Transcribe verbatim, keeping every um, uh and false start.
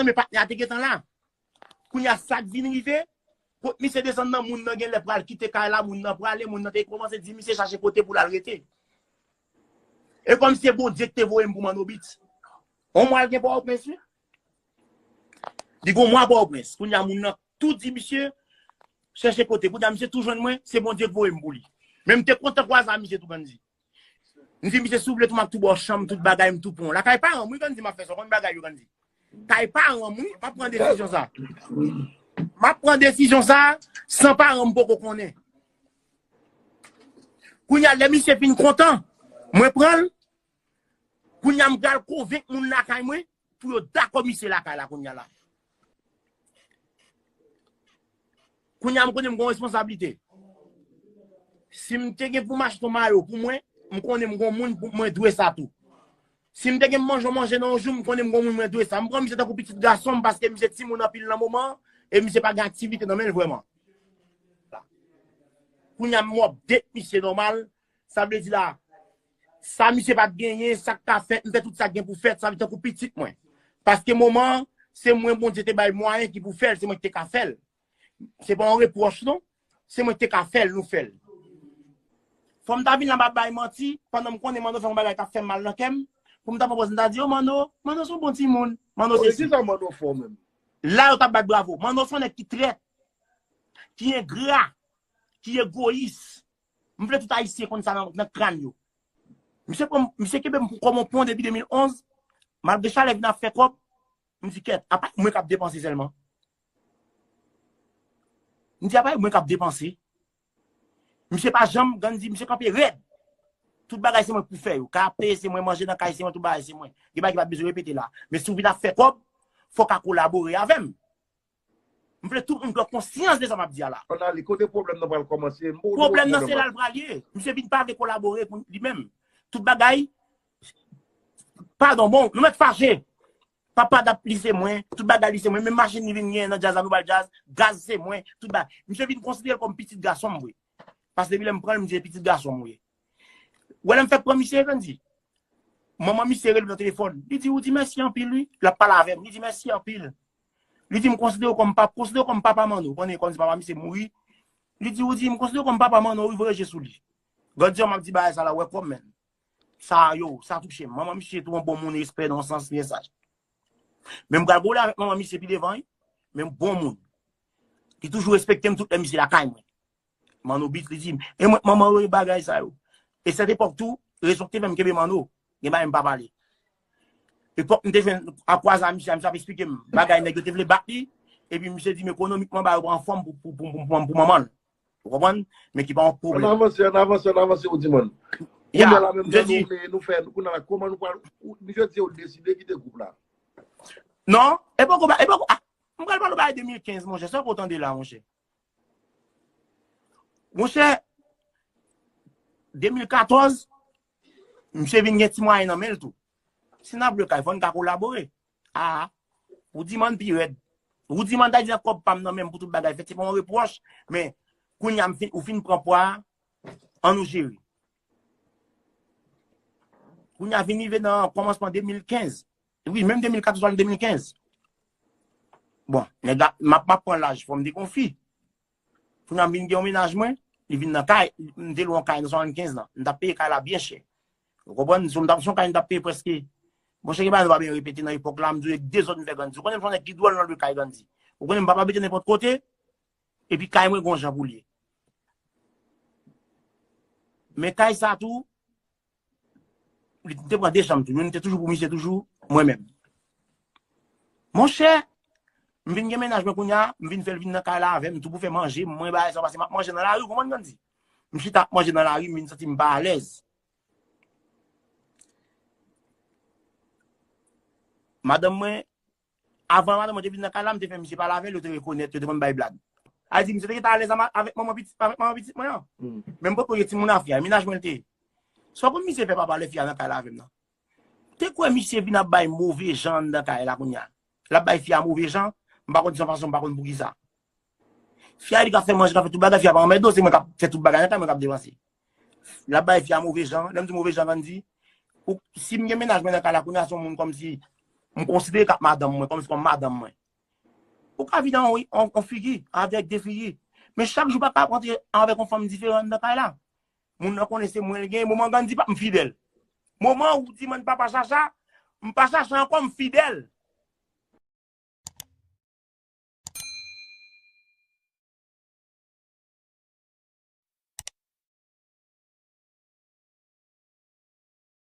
men patnè a te gentan la. Kounye a sa k vin rive, kot misye desann nan, moun nan genlè pral kite kay la, moun nan prale, moun nan te kòmanse di misye chache kote pou l al rete. E kòm se Bondye ki te voye m pou Manno Beats. On mwa l gen Pòtoprens, wi. Li gen on mwa Pòtoprens. Kounye a moun nan tou di misye chèche kote. Kounye a misye tou jwenn mwen, se Bondye k voye m pou li. Men m te kontan kwaze a misye tou, Grandy. M di misye, si w vle tou, m ap tou ba w chanm, tout bagay, m tou pran w. Lakay paran m, wi, Grandy, m ap fè sa. Ou konn bagay yo, Grandy. Kay paran m, wi, m ap pran desizyon sa. M ap pran desizyon sa san paran m poko konnen. Kounye a, lè misye fin kontan, mwen pran l. Kounye a, m pral konvenk moun lakay mwen pou yo dakò misye lakay la kounye a la. Kounye a, m konnen m gon responsablite. Si m te gen pou m achte yon mayo pou mwen, m konnen m gon moun pou mwen dwe sa tou. Si m te gen manje yon manje nan yon jou, m konnen m gon moun mwen dwe sa. M pran misye tankou pitit gason m paske misye timoun anpil nan moman an, e misye pa gen aktivite nan men l vrèman. Kounye a, m update misye nòmal. Sa vle di la, sa misye pa t genyen, sa k ka fèt, m fè tout sa k gen pou fèt, sa vle tankou pitit mwen. Paske moman an, se mwen Bondye te bay mwayen ki pou fè l, se mwen ki te ka fè l. Se pa yon repwòch, non. Se mwen ki te ka fè l, nou fè l. Fò m ta vin la, m ap bay manti, pandan m konnen Manno fè yon bagay k ap fè m mal nan kè m, pou m ta pran pòz, m ta di, "O Manno, Manno se yon bon timoun, Manno se si." Kisa Manno fè w menm? La, yo t ap bat bravo. Manno se yon nèg ki trèt, ki engra, ki egoyis. M vle tout Ayisyen konn sa nan, nan kràn yo. Misye pran, misye kenbe m kòm yon pon depi de mil onz, malgre chalè vin ap fè kòb, m di, "Kèt, apa mwen k ap depanse sèlman?" M di, "Apa mwen k ap depanse?" Misye pa janm, Grandy, misye kanpe rèd. Tout bagay se mwen k pou fè yo. Kay ap peye se mwen, manje nan kay se mwen, tout bagay se mwen. Gen bagay ki pa t bezwen repete la. Men si w vin ap fè kòb, fò w ka kolabore avè m. M vle tout moun pran konsyans de sa m ap di a la. Ann ale, kote pwoblèm nan pral kòmanse? M poko wè pwoblèm nan, se la l pral ye. Misye vin pa vle kolabore pou li menm. Tout bagay, padon, bon, nou mèt fache. Papa dap li se mwen, tout bagay li se mwen, menm machin li vin genyen nan djaz la, nou ba l djaz, gaz se mwen, tout bagay. Misye vin konsidere l kòm pitit gason m vre. Paske depi lè m pran l, m di se pitit gason m ou ye. Ou wè lè m fèk pran misye, Grandy? Manman misye rele m nan telefòn. Li di, "Ou di mèsi anpil, wi." L ap pale avè m. Li di, "Mèsi anpil." Li di, "M konsidere w kòm pap-, konsidere w kòm papa Manno." Ou konnen, kòm si papa misye mouri. Li di, "Ou di, m konsidere w kòm papa Manno, wi, voye je sou li." Grandy, m ap di bagay sa la, ou wè kòm, menn. Sa yo, sa touche m. Manman misye tou yon bon moun, respè nan yon sans, li saj. Men m pral gole avèk manman misye pi devan, wi. Men bon moun. Li toujou respekte m tout lè misye lakay mwen. Manno Beats, li di m, "E mwen, manman yo, e bagay sa yo." E sèt epòk tou, rezon ki te fè m kenbe Manno, gen bagay m pa pale. Epòk m te jwenn ap kwaze a misye, misye ap eksplike m bagay nèg yo te vle bat li, epi misye di m ekonomikman bagay yo pa anfòm pou, pou, pou, pou, pou, pou manman l. Ou konprann? Men ki pa yon pwoblèm. Ann avanse, ann avanse, ann avanse, ou di, man. Ya, kounye a la menm, jan nou vle, nou fè, kounye a la, kòman nou pral, ou, misye di ou deside kite gwoup la? Non, e poko, e poko, ah, m pral pale w bagay de mil kenz, monchè, sa w tande la, monchè. Monchè, de mil katòz, misye vin gen ti mwayen nan men l tou. Si n ap lwe kay, fò n ka kolabore. Ah, ou di man pi rèd. Ou di man ta di nan kòb pa m nan men m pou tout bagay fèt. Se pa yon repwòch, men kounye a m fin, ou fin pran pwa a, ann nou jere. Kounye a vin rive nan kòmansman de mil kenz. Wi, menm de mil katòz al de mil kenz. Bon, nèg la, m ap, m ap pran laj, fò m dekonfi. Kounye a m vin gen yon mennaj mwen, li vin nan kay, m te lwe yon kay nan swasannkenz lan. M t ap peye kay la byen chè. Ou konprann? Si m t ap, se yon kay m t ap peye prèske. Monchè, gen bagay nou pa byen repete nan epòk la, m di w, e dezòd m fè Grandy. Ou konnen m se yon nèg ki dwòl nan lwe kay Grandy. Ou konnen m pa pa mete nenpòt kote, epi kay mwen gon jan pou l ye. Men kay sa tou, li te pran de chanm tou. Youn te toujou pou misye toujou, mwen menm. Monchè, m vin gen mennaj mwen kounye a, m vin fè l vin nan kay la avè m, tou pou fè manje, mwen bagay sa, paske m ap manje nan lari, ou konprann Grandy? M chita ap manje nan lari, m vin santi m pa alèz. Madanm mwen, avan madanm mwen te vin nan kay la, m te fè misye pale avè l, yo te rekonèt, yo te konn bay blag. A di, misye te gentan alèz avèk manman pitit, avèk manman pitit mwen an. Men m potko gen timoun a fi a, mennaj mwen l te ye. Sa w konn misye fè papa lè fi a nan kay la avè m nan? Te kwè misye vin ap bay move jan anndan kay la kounye a. L ap bay fi a move jan, m pa konn se yon fason, m pa konn poukisa. Fi a di k ap fè manje, k ap fè tout bagay, fi a pa anmède w, se mwen k ap fè tout bagay nan kay, mwen k ap depanse. L ap bay fi a move jan, lè m di move jan, Grandy, ou, si m gen mennaj mwen nan kay la kounye a, se yon moun kòmsi, M konsidere k ap madanm mwen, kòmsi kòm madanm mwen. Ou ka vin an, an, an figi, avèk de figi. Men chak jou pa ka rantre avèk yon fanm diferan nan kay la. Moun nan konnen se mwen l gen, moman Gandhi pa m fidèl. Moman ou di mwen papa Chacha, m pa Chacha ankò, m fidèl.